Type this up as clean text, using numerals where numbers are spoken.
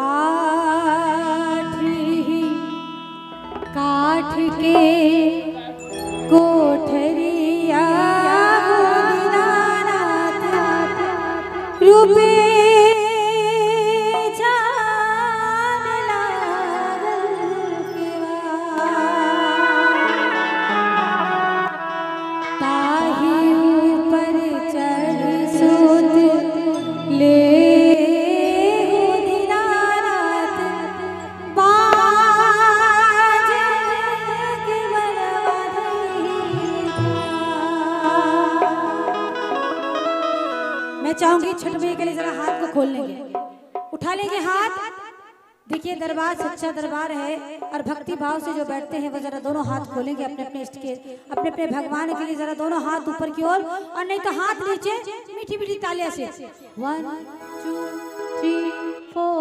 आठ ही काठ के कोठरिया दीनानाथ रूपे जान लागल केवा। ताही ऊपर चढ़ सूत ले हो दीनानाथ बाज के बनवा धइला। मैं चाहूंगी छठ मैया के लिए जरा हाथ को खोल लेंगे, उठा लेंगे हाथ। देखिए दरबार सच्चा दरबार है और भक्ति भाव से जो बैठते हैं वो जरा दोनों हाथ खोलेंगे अपने अपने इष्ट के, अपने अपने भगवान के लिए जरा दोनों हाथ ऊपर की ओर और नहीं तो हाथ नीचे, मीठी मीठी तालियां से। 1 2 3 4।